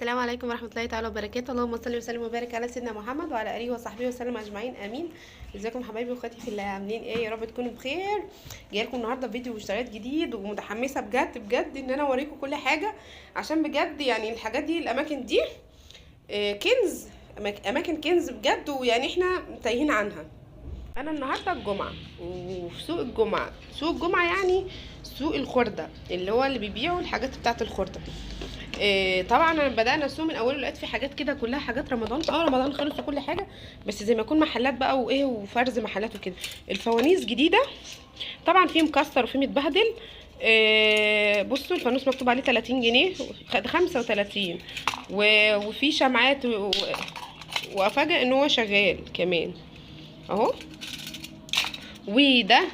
السلام عليكم ورحمة الله تعالى وبركاته. اللهم صل وسلم وبارك على سيدنا محمد وعلى اله وصحبه وسلم اجمعين، امين. ازيكم حبايبي واخواتي في الله، عاملين ايه؟ يا رب تكونوا بخير. جاية لكم النهارده فيديو مشتريات جديد، ومتحمسه بجد بجد ان انا اوريكم كل حاجة، عشان بجد يعني الحاجات دي الاماكن دي كنز، اماكن كنز بجد، ويعني احنا تايهين عنها. انا النهارده الجمعة وفي سوق الجمعة، سوق الجمعة يعني سوق الخرده اللي هو اللي بيبيعوا الحاجات بتاعه الخرده. طبعا انا بدانا السوق من اوله، لقيت في حاجات كده كلها حاجات رمضان، رمضان خلص وكل حاجة، بس زي ما يكون محلات بقى وايه وفرز محلات وكده. الفوانيس جديدة طبعا، في مكسر وفي متبهدل. بصوا الفانوس مكتوب عليه 30 جنيه، 35، وفي شمعات وافاجئ ان هو شغال كمان اهو. وده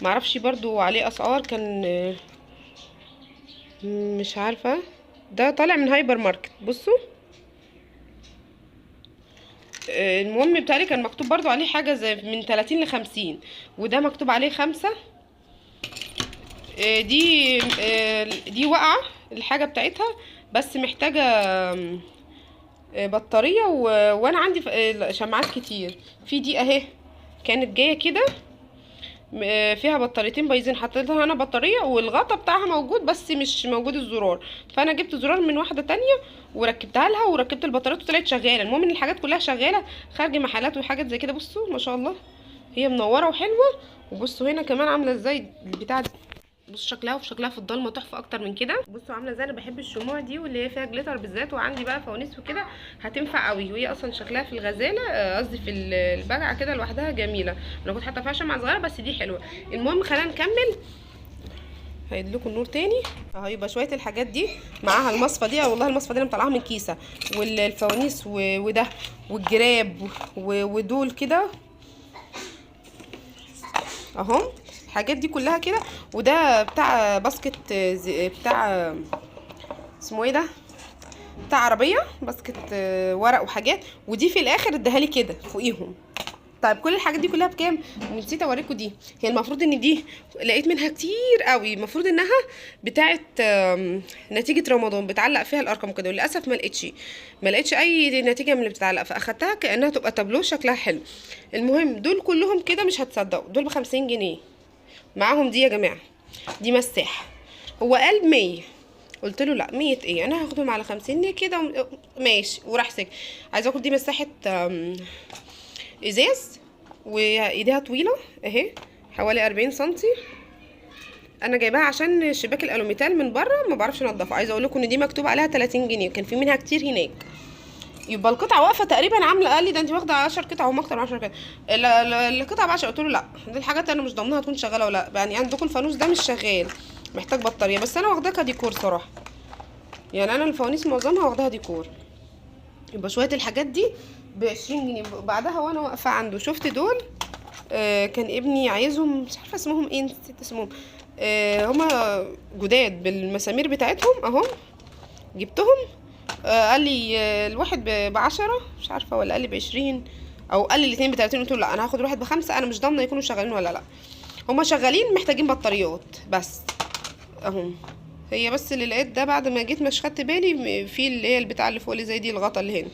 معرفش برضو عليه اسعار، كان مش عارفه، ده طالع من هايبر ماركت. بصوا المهم بتاعي كان مكتوب برضو عليه حاجة زي من 30 ل50، وده مكتوب عليه 5. دي واقعه الحاجة بتاعتها، بس محتاجه بطارية، وانا عندي شمعات كتير. في دي اهي كانت جاية كده فيها بطاريتين بايظين، حطيت لها انا بطارية والغطا بتاعها موجود بس مش موجود الزرار، فانا جبت زرار من واحدة تانية وركبتها لها وركبت البطاريات وطلعت شغالة. المهم ان الحاجات كلها شغالة خارج محلات وحاجات زي كده. بصوا ما شاء الله هي منورة وحلوه. وبصوا هنا كمان عامله ازاي البتاع دي، بصوا شكلها، وشكلها في الضلمة تحفة اكتر من كده. بصوا عامله ازاي، انا بحب الشموع دي واللي هي فيها glitter بالذات، وعندي بقى فوانيس وكده هتنفع قوي. وهي اصلا شكلها في الغزالة، قصدي في البجعه كده لوحدها جميلة. انا كنت حاطه فيها شمعة صغيرة بس دي حلوة. المهم خلينا نكمل، هيد لكم النور تاني اهو. يبقى شوية الحاجات دي معاها المصفى دي، والله المصفى دي انا مطلعاها من كيسه، والفوانيس وده والجراب ودول كده اهو، الحاجات دي كلها كده. وده بتاع basket، بتاع اسمه ايه ده، بتاع عربية basket ورق وحاجات. ودي في الاخر اداها لي كده فوقيهم. طيب كل الحاجات دي كلها بكام؟ نسيت اوريكم دي. هي المفروض ان دي لقيت منها كتير قوي، المفروض انها بتاعه نتيجة رمضان بتعلق فيها الارقام كده، وللاسف ما لقيتش اي نتيجة من اللي بتتعلق، فاخدتها كانها تبقى تابلو شكلها حلو. المهم دول كلهم كده مش هتصدقوا، دول ب50 جنيه معاهم دي يا جماعة. دي مساحة، هو قال 100، قلت له لا 100 ايه، انا هاخدهم على 50 ليه كده ماشي. وراح ساكت. عايزه اقول دي مساحة ازاز وايديها طويلة اهي حوالي 40 سنتي. انا جايباها عشان شباك الالوميتال من بره ما بعرفش انضفه. عايزه اقول لكم ان دي مكتوب عليها 30 جنيه، كان في منها كتير هناك. يبقى القطعة واقفة تقريبا عامله، قال لي ده انت واخده 10 قطع وما اكتر من 10 قطع، القطعة ب 10. قلت له لا دي الحاجات انا مش ضامناها تكون شغالة ولا لا، يعني عندكم الفانوس ده مش شغال محتاج بطارية، بس انا واخداها كديكور صراحة. يعني انا الفوانيس معظمها واخداها ديكور. يبقى شوية الحاجات دي ب20 جنيه. بعدها وانا واقفة عنده شفت دول، كان ابني عايزهم، مش عارفه اسمهم ايه، نسيت اسمهم. هما جداد بالمسامير بتاعتهم اهم، جبتهم. قال لي الواحد ب10 مش عارفه، ولا قال لي ب20، او قال لي الاثنين ب30. قلت له لا انا هاخد الواحد ب5، انا مش ضامنه يكونوا شغالين ولا لا. هما شغالين محتاجين بطاريات بس اهم. هي بس اللي لقيت ده بعد ما جيت مش خدت بالي في اللي هي البتاع اللي فوق اللي زي دي، الغطا اللي هنا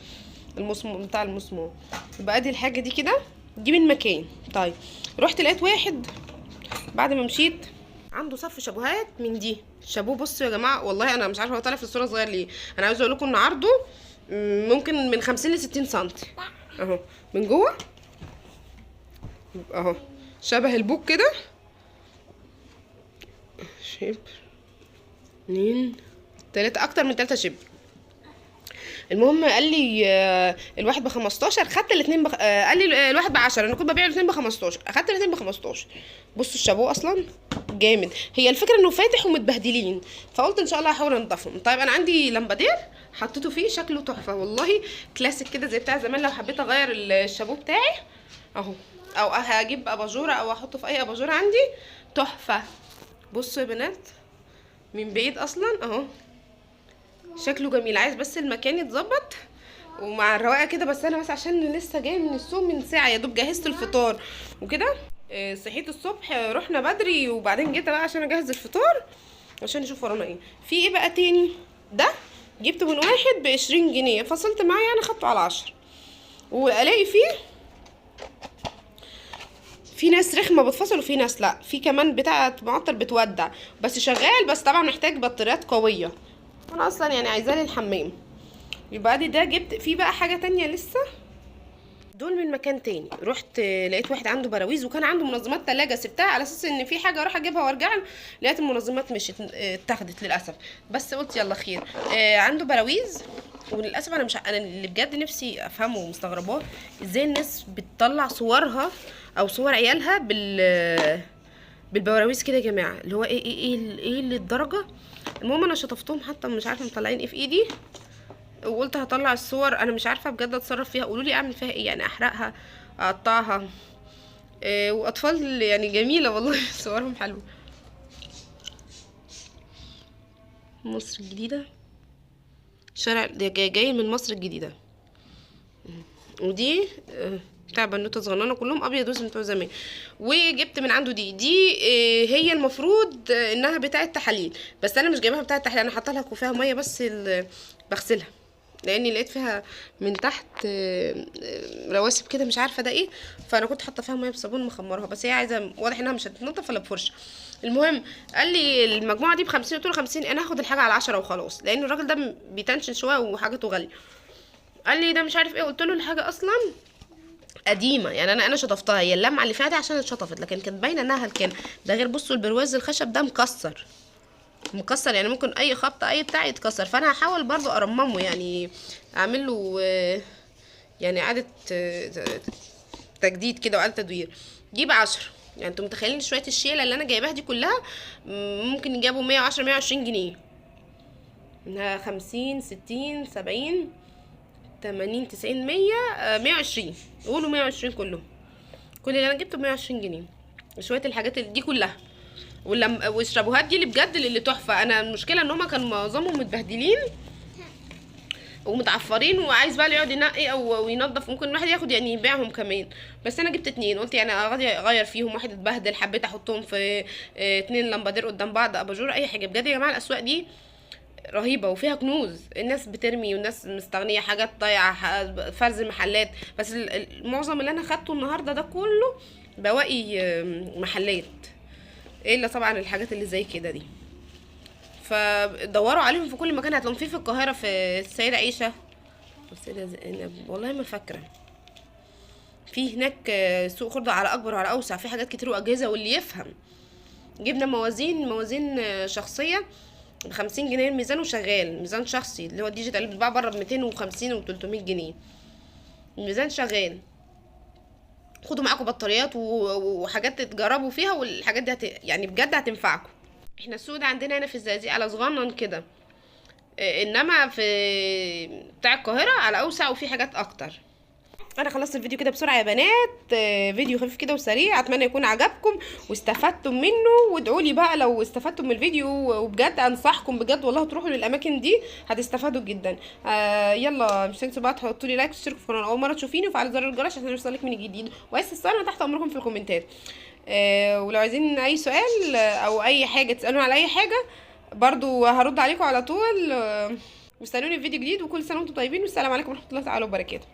المسمار بتاع المسمار. يبقى ادي الحاجة دي كده، دي من مكان. طيب رحت لقيت واحد بعد ما مشيت عنده صف شابوهات من دي. شابوه بصوا يا جماعة، والله انا مش عارفه هو طالع في الصورة صغير ليه. انا عايزه اقول لكم ان عرضه ممكن من 50 ل 60 سم اهو من جوه اهو، شبه البوك كده. شبر 2 3، اكتر من 3 شبر. المهم قال لي الواحد ب15، خدت الاثنين قال لي الواحد ب10، انا كنت ببيع الاثنين ب15، اخدت الاثنين ب15. بصوا الشابوه اصلا جامد. هي الفكرة انه فاتح ومتبهدلين، فقلت ان شاء الله هحاول انضفهم. طيب انا عندي لمبادير حطيته فيه، شكله تحفة والله، كلاسيك كده زي بتاع زمان. لو حبيت اغير الشابوه بتاعي اهو، او هجيب اباجوره او احطه في اي اباجوره عندي، تحفة. بصوا يا بنات من بعيد اصلا اهو شكله جميل. عايز بس المكان يتظبط ومع الرواقه كده. بس انا بس عشان لسه جاية من السوق من ساعة، يا دوب جهزت الفطار وكده. صحيت الصبح، رحنا بدري، وبعدين جيت بقى عشان اجهز الفطار عشان نشوف ورانا ايه. في ايه بقى تاني؟ ده جبته من واحد ب20 جنيه، فصلت معاه يعني خدته على 10. والاقي فيه في ناس رخمة بتفصل وفي ناس لا. في كمان بتاعه معطر بتودع بس شغال، بس طبعا محتاج بطاريات قوية. انا اصلا يعني عايزاه للحمام. يبقى دي ده جبت في بقى حاجة تانية لسه، دول من مكان تاني. رحت لقيت واحد عنده براويز وكان عنده منظمات تلاجة، سبتها على اساس ان في حاجة اروح اجيبها وارجع، لقيت المنظمات مشيت، اتاخدت للاسف، بس قلت يلا خير. عنده براويز، وللاسف انا مش، انا اللي بجد نفسي افهمه ومستغرباه ازاي الناس بتطلع صورها او صور عيالها بالبراويز كده يا جماعة، اللي هو ايه ايه ايه ايه للدرجة. المهم انا شطفتهم حتى مش عارفه مطلعين ايه في ايدي، وقلت هطلع الصور. انا مش عارفه بجد اتصرف فيها، قولوا لي اعمل فيها ايه، يعني احرقها، اقطعها؟ إيه، واطفال يعني جميلة والله صورهم حلوة. مصر الجديدة، شارع ده جاي من مصر الجديدة. ودي بتاع بنوته صغننه، كلهم ابيض واسود بتوع زمان. وجبت من عنده دي هي المفروض انها بتاعه تحاليل، بس انا مش جايباها بتاعه تحاليل، انا حاطه لها فيها مية بس بغسلها، لاني لقيت فيها من تحت رواسب كده مش عارفه ده ايه، فانا كنت حاطه فيها مية بصابون مخمرها، بس هي عايزه، واضح انها مش هتتنضف ولا بفرشه. المهم قال لي المجموعة دي ب50، قلت له 50، انا هاخد الحاجة على 10 وخلاص، لان الراجل ده بيتنشن شوية وحاجته غالية. قال لي ده مش عارف ايه، قلت له الحاجة اصلا قديمة يعني، انا شطفتها، هي اللمعة اللي فيها دي عشان اتشطفت، لكن كانت باينة انها هلكانه. ده غير بصوا البرواز الخشب ده مكسر مكسر، يعني ممكن اي خبطه اي بتاع يتكسر، فانا هحاول برضو ارممه، يعني اعمل له يعني اعاده تجديد كده واعاده تدوير. دي ب10، يعني انتوا متخيلين شوية الشيله اللي انا جايباها دي كلها ممكن يجابوا 110 120 جنيه، منها 50 60 70 80 90 100 120، قولوا 120 كلهم، كل اللي انا جبته ب120 جنيه شوية الحاجات دي كلها. والشابوهات دي اللي بجد اللي تحفة. انا المشكلة ان هما كانوا معظمهم متبهدلين ومتعفرين، وعايز بقى اللي يقعد ينقي او ينظف، ممكن الواحد ياخد يعني يبيعهم كمان، بس انا جبت 2، قلت يعني اغير فيهم، واحد اتبهدل حبيت احطهم في 2 لمبادير قدام بعض، اباجوره، اي حاجة. بجد يا جماعة الاسواق دي رهيبة وفيها كنوز، الناس بترمي والناس مستغنيه، حاجات ضايعة، فرز محلات. بس المعظم اللي انا خدته النهارده ده كله بواقي محلات، الا طبعا الحاجات اللي زي كده دي. فدوروا عليهم في كل مكان، هتلاقوهم في القاهرة، في السيدة عيشه والسيدة زينب، والله ما فاكره، في هناك سوق خردة على اكبر وعلى اوسع، في حاجات كتير واجهزة واللي يفهم. جبنا موازين شخصية ب50 جنيه الميزان، وشغال ميزان شخصي اللي هو ال digital اللي بيتباع بره ب250 و300 جنيه، الميزان شغال. خدوا معاكم بطاريات وحاجات تجربوا فيها، والحاجات دي يعني بجد هتنفعكم. احنا السوق ده عندنا هنا في الزقازيق على صغنن كده، انما في بتاع القاهرة على اوسع وفي حاجات اكتر. انا خلصت الفيديو كده بسرعة يا بنات، فيديو خفيف كده وسريع، اتمنى يكون عجبكم واستفدتم منه، وادعوا لي بقى لو استفدتم من الفيديو، وبجد انصحكم بجد والله تروحوا للاماكن دي هتستفادوا جدا. يلا مش تنسوا بقى تحطوا لي like وتشتركوا في القناة اول مرة تشوفيني، وفعلوا زر الجرس عشان يوصلك من الجديد، وعايز تسالوا انا تحت امركم في الكومنتات. ولو عايزين اي سؤال او اي حاجة تسالوني على اي حاجة برضو هرد عليكم على طول. واستنوني في فيديو جديد، وكل سنة وانتم طيبين، والسلام عليكم ورحمة الله تعالى وبركاته.